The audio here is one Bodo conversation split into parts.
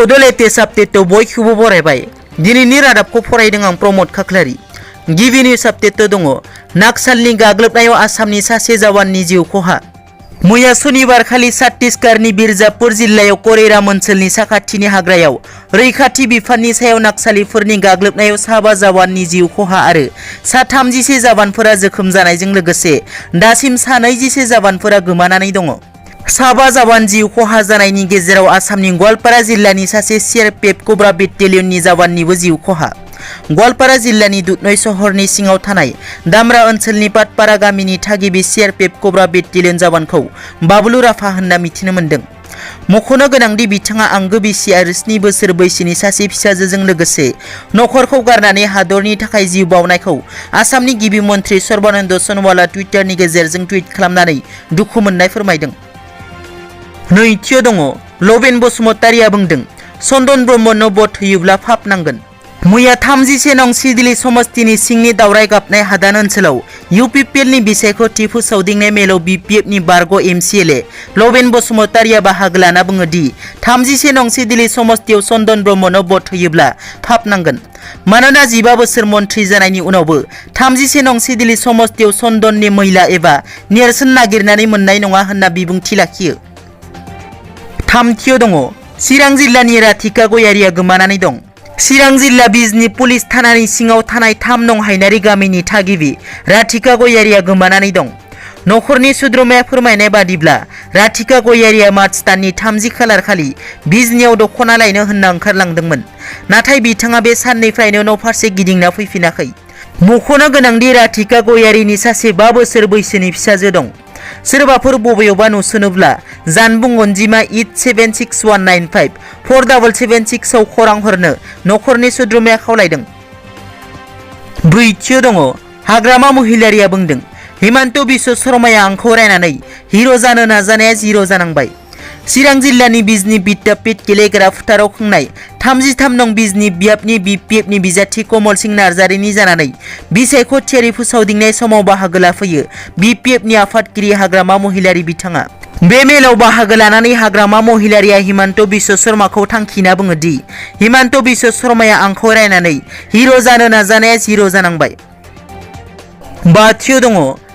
बड' लेटेस्ट आपडेटआव बयखौबो बरायबाय। दिनैनि रादाबखौ फरायदों आं प्रमद खाख्लारि। गिबि निउज आपडेटआव दङ नाक्सालनि गाग्लोबनायाव आसामनि सासे जवाननि जिउ खहा। मैया सनिबार खालि छत्तीसगढ़नि बिरजापुर जिल्लायाव करेराम ओनसोलनि साखाथिनि हाग्रायाव रैखाथि बिफाननि सायाव नाक्सालिफोरनि गाग्लोबनायाव साबा जवाननि जिउ खहा आरो सा 30 जवानफोरा जोखोम जानायजों लोगोसे दासिम सा 20 जवानफोरा गोमानानै दङ। साबा जवान जिउ खहा जानायनि गेजेराव आसामनि गवालपारा जिल्लानि सासे सीआरपीएफ कब्रा बेटेलियननि जवाननिबो जिउ खहा। गवालपारा जिल्लानि दुधनई सहरनि सिङाव थानाय दामरा ओनसोलनि पाटपारा गामिनि थागिबि सीआरपीएफ कब्रा बेटेलियन जवानखौ बाबलु राफा होनना मिथिनो मोन्दों। मख'नो गोनांदि बिथाङा आंगो बिसि आरो 7 बोसोर बैसोनि सासे फिसाजोजों लोगोसे नखरखौ गारनानै हादरनि थाखाय जिउ बावनायखौ आसामनि गिबि मन्थ्रि सर्बानन्द सनवालआ टुइटारनि गेजेरजों टुइट खालामनानै दुखु मोननाय फोरमायदों। नैथियाव दङ लबेन बसुमतारिया बुंदों चन्दन ब्रह्मनो भट होयोब्ला फाप नांगोन। मैया 31 नं सिडली समस्तिनि सिंनि दावराय गाबनाय हादान ओनसोलाव इउपिपिएलनि बिसायख'थि फोसावदिंनाय मेलाव बिपिएफनि बारग' एमसिएलए लबेन बसुमतारिया बाहागो लाना बुङो दि 31 नं सिडली समस्तियाव चन्दन ब्रह्मनो भट होयोब्ला फाप नांगोन। मानोना 15 बोसोर मन्थ्रि जानायनि उनावबो 31 नं सिडली समस्तियाव चन्दननि मैला एबा नेरसोन नागिरनानै मोननाय नङा होनना बिबुंथि लाखियो। थामथियाव दङ चिरां जिल्लानि राधिका गयारिया गोमानानै दं। चिरां जिल्ला बिजनी पुलिस थानानि सिङाव थानाय 3 नं हायनारि गामिनि थागिबि राधिका गयारिया गोमानानै दं। नखरनि सोद्रोमाया फोरमायनाय बादिब्ला राधिका गयारिया मार्च दाननि 30 खालार खालि बिजनीयाव दख'ना लायनो होनना ओंखारलांदोंमोन। नाथाय बिथाङा बे साननिफ्रायनो न'फारसे गिदिंना फैफिनाखै। मख'नो गोनांदि राधिका गयारिनि सासे 5 बोसोर बैसोनि फिसाजो दं। सोरबाफोर बबेयावबा नुसनोब्ला जानबुं अनजिमा 876195 4776 आव खौरां हरनो नखरनि सोद्रोमाया खावलायदों। ब्रैथियाव दङ हाग्रामा महिलारिया बुंदों हिमन्त बिश्व शर्माया आंखौ रायनानै हिर' जानो नाजानाया जिर' जानांबाय। चिरां जिल्लानि बिजनी विद्यापीठ गेलेग्रा फोथाराव खुंनाय 33 नं बिजनी बियाबनि बिपिएफनि बिजाथि कमल सिंह नार्जारिनि जानानै बिसायख'थियारि फोसावदिंनाय समाव बाहागो लाफैयो बिपिएफनि आफादगिरि हाग्रामा महिलारि बिथाङा। बे मेलाव बाहागो लानानै हाग्रामा महिलारिया हिमन्त बिश्व शर्माखौ थांखिना बुङो दि हिमन्त बिश्व शर्माया आंखौ रायनानै हिर' जानो नाजानाया जिर' जानांबाय। बाथियाव दङ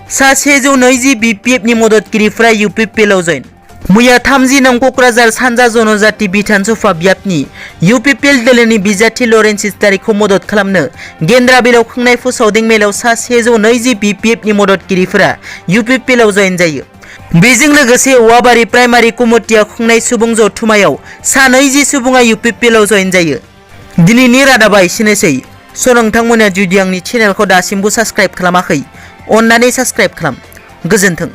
सा 120 बिपिएफनि मददगिरिफोरा इउपिपिएलआव जयेन। मैया 30 नं क'क्राझार सानजा जनजाति बिधान सभा बियाबनि इउपिपिएल दोलोनि बिजाथि लरेन्स इस्लारिखौ मदद खालामनो गेन्द्राबिलाव खुंनाय फोसावदिं मेलाव सा 120 बिपिएफनि मददगिरिफोरा इउपिपिएलआव जयेन जायो। बेजों लोगोसे औवाबारि प्राइमारि कमिटिया खुंनाय सुबुं जथुमायाव सा 20 सुबुङा इउपिपिएलआव जयेन जायो। दिनैनि रादाबा एसेनोसै। नोंथांमोना जुदि आंनि चेनेलखौ दासिमबो साबस्क्राइब खालामाखै अन्नानै साबस्क्राइब खालाम। गोजोन्थों।